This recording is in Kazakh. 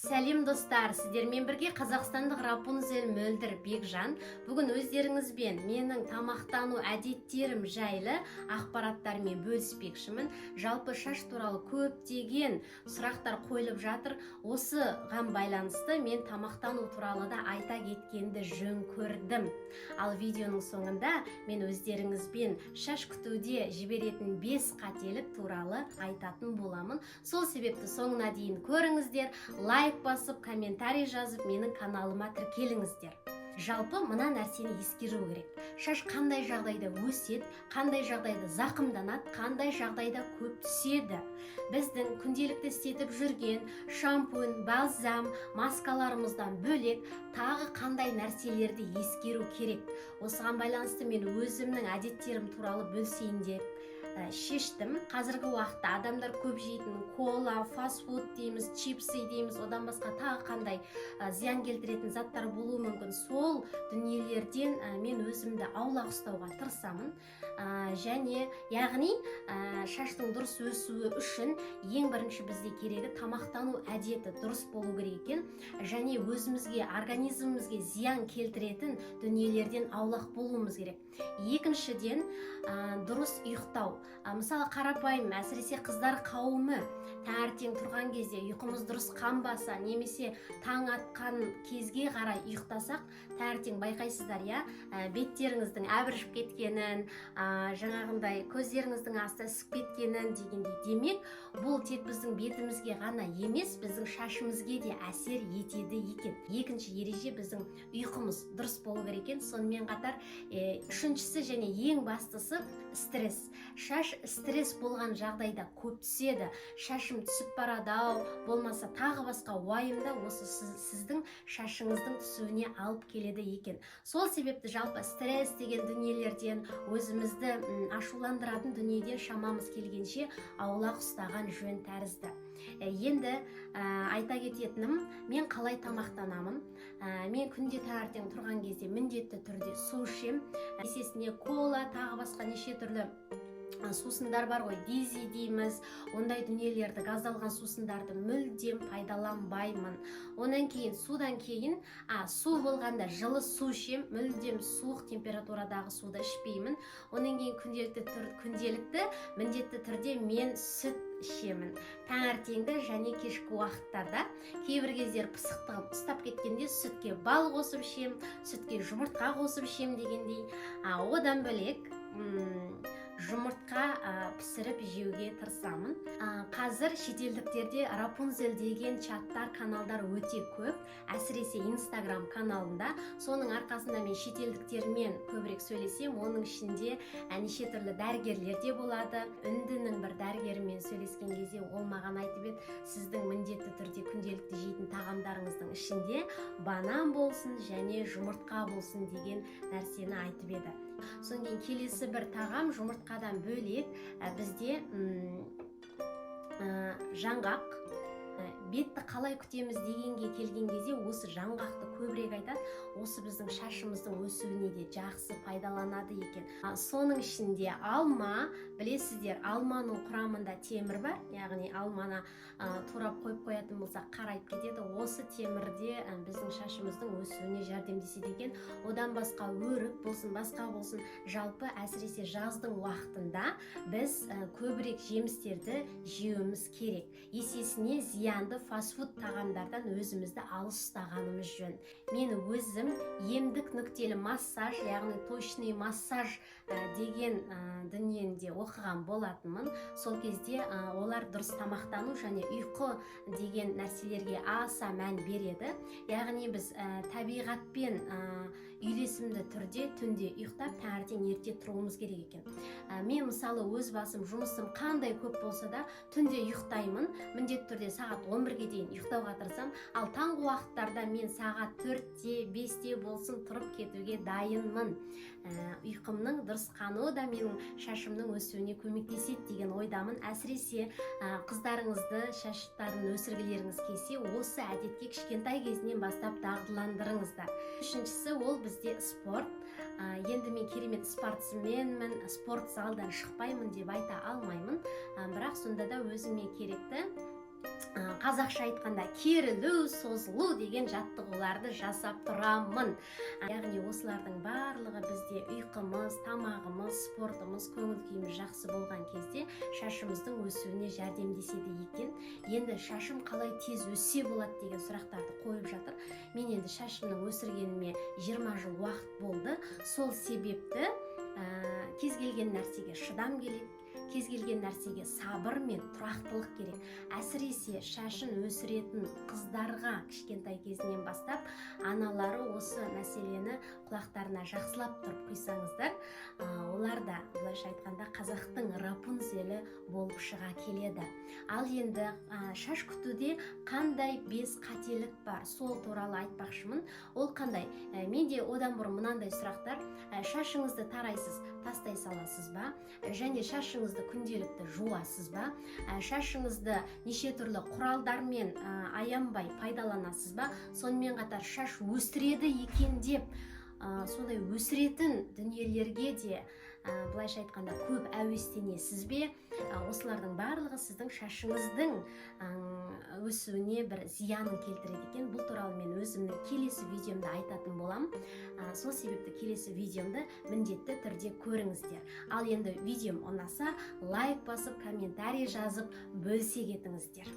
Сәлем, достар! Сіздермен бірге қазақстандық Рапунцель Мөлдір Бекжан. Бүгін өздеріңізбен менің тамақтану әдеттерім жайлы ақпараттармен бөліспекшімін. Жалпы, шаш туралы көптеген сұрақтар қойылып жатыр. Осыған байланысты мен тамақтану туралы да айта кеткенді жөн көрдім. Ал видеоның соңында мен өздеріңізбен шаш күтуде жіберетін бес қателік туралы айтатын боламын. Сол себепті соңына дейін көріңіздер, лайк басып, комментарий жазып, менің каналыма тіркеліңіздер. Жалпы, мына нәрсені ескеру керек: шаш қандай жағдайда өседі, қандай жағдайда зақымданады, қандай жағдайда көп түседі? Біздің күнделікті істетіп жүрген шампунь, бальзам, маскаларымыздан бөлек тағы қандай нәрселерді ескеру керек? Осыған байланысты мен өзімнің әдеттерім туралы бөлісейін деп шештім. Қазіргі уақытта адамдар көп жейтін кола, фастфуд дейміз, чипсы дейміз, одан басқа тағы қандай зиян келтіретін заттар болуы мүмкін, сол дүниелерден мен өзімді аулақ ұстауға тырысамын. Және яғни шаштың дұрыс өсуі үшін ең бірінші бізде керегі тамақтану әдеті дұрыс болу керек екен және өзімізге, организмімізге зиян келтіретін дүниелерден аулақ болуымыз керек. Екіншіден, дұрыс ұйықтау. Мысалы, қарапайым, әсіресе қыздар қауымы таңертең тұрған кезде ұйқымыз дұрыс қанбаса немесе таң атқан кезге қарай ұйықтасақ, таңертең байқайсыздар, иә, беттеріңіздің әбіржіп кеткенін, жаңағындай көздеріңіздің асты ісіп кеткенін дегендей. Демек, бұл тек біздің бетімізге ғана емес, біздің шашымызге де әсер етеді екен. Екінші ереже: біздің ұйқымыз дұрыс болу керек екен. Сонымен қатар үшіншісі және ең бастысы — стресс. Шаш стресс болған жағдайда көп түседі. Шашым түсіп барады ау, болмаса тағы басқа уайымда осы сіздің шашыңыздың түсуіне алып келеді екен. Сол себепті жалпы стресс деген дүниелерден, өзімізді ашуландыратын дүниеден шамамыз келгенше аулақ ұстаған жөн тәрізді. Енді айта кететінім, мен қалай тамақтанамын? Мен күнде таңертең тұрған кезде міндетті түрде су ішемін. Есесіне кола, тағы басқа неше түрлі сусындар бар ғой, дизель дейміз, ондай дүниелерді, газдалған сусындарды мүлдем пайдаланбаймын. Одан кейін, судан кейін, су болғанда жылы су ішемін, мүлдем суық температурадағы суды ішпеймін. Одан кейін күнделікті міндетті түрде мен сүт ішемін таңертеңгі және кешкі уақыттарда. Кейбір кездері пысықтығым ұстап кеткенде сүтке бал қосып ішемін, сүтке жұмыртқа қосып ішемін дегендей. Одан бөлек жұмыртқа пісіріп жеуге тырысамын. Қазір шетелдіктерде Рапунцель деген чаттар, каналдар өте көп, әсіресе Инстаграм каналында. Соның арқасында мен шетелдіктермен көбірек сөйлесем. Оның ішінде неше түрлі дәрігерлер де болады. Үндінің бір дәрігерімен сөйлескен кезде ол маған айтып еді: сіздің міндетті түрде күнделікті жейтін тағамдарыңыздың ішінде банан болсын және жұмыртқа болсын деген нәрсені айтып еді. Содан кейін келесі бір тағам, жұмыртқадан бөлек, бізде жаңғақ. Бетті қалай күтеміз дегенге келген кезде осы жаңғақты көбірек айтады. Осы біздің шашымыздың өсуіне де жақсы пайдаланады екен. Соның ішінде алма. Білесіздер, алманың құрамында темір бар, яғни алманы турап қойып қоятын болсақ, қарайып кетеді. Осы темірде біздің шашымыздың өсуіне жәрдемдеседі екен. Одан басқа өрік болсын, басқа болсын, жалпы, әсіресе жаздың уақытында біз көбірек жемістерді жеуіміз керек. Есесіне зиянды фастфуд тағамдардан өзімізді алыс ұстағанымыз жөн. Мен өзім емдік нүктелі массаж, яғни точечный массаж деген дүниені де оқыған болатынмын. Сол кезде олар дұрыс тамақтану және ұйқы деген нәрселерге аса мән береді. Яғни біз табиғатпен үйлесімді түрде түнде ұйықтап, таңертең ерте тұруымыз керек екен. Мен, мысалы, өз басым жұмысым қандай көп болса да, түнде ұйықтаймын. Міндетті түрде сағат 11-ге дейін ұйықтауға тырысамын. Ал таңғы уақыттарда мен сағат 4-те, 5-те болсын тұрып кетуге дайынмын. Ұйқымның дұрыс қануы да менің шашымның өсуіне көмектеседі деген ойдамын. Әсіресе қыздарыңызды шаштарын өсіргілеріңіз келсе, осы әдетке кішкентай кезінен бастап дағдыландырыңыздар. Үшіншісі ол бізде спорт. Енді мен керемет спортсменмін, спорт залдан шықпаймын деп айта алмаймын. Бірақ сонда да өзіме керекті Қазақша айтқанда, керілу, созылу деген жаттығуларды жасап тұрамын. Яғни осылардың барлығы бізде ұйқымыз, тамағымыз, спортымыз, көңіл күйіміз жақсы болған кезде шашымыздың өсуіне жәрдемдеседі екен. Енді шашым қалай тез өссе болады деген сұрақтарды қойып жатыр. Мен енді шашымның өсіргеніме 20 жыл уақыт болды. Сол себепті кез келген нәрсеге шыдам керек, кез келген нәрсеге сабыр мен тұрақтылық керек. Әсіресе шашын өсіретін қыздарға кішкентай кезінен бастап аналары осы мәселені құлақтарына жақсылап тұрып құйсаңыздар, олар да, былайша айтқанда, қазақтың Рапунцелі болып шыға келеді. Ал енді шаш күтуде қандай бес қателік бар, сол туралы айтпақшымын. Ол қандай? Менде одан бұрын мынандай сұрақтар: шашыңызды тарайсыз, тастай саласыз ба? Және шашыңызды күнделікті жуасыз ба? Шашыңызды неше түрлі құралдармен аянбай пайдаланасыз ба? Сонымен қатар шаш өсіреді екен деп сондай өсіретін дүниелерге де, былайша айтқанда, көп әуестенесіз бе? Осылардың барлығы сіздің шашыңыздың өсуіне бір зиянын келтіреді екен. Бұл туралы мен өзімнің келесі видеомда айтатын боламын. Сол себепті келесі видеомды міндетті түрде көріңіздер. Ал енді видеом ұнаса, лайк басып, комментарий жазып, бөлісе кетіңіздер.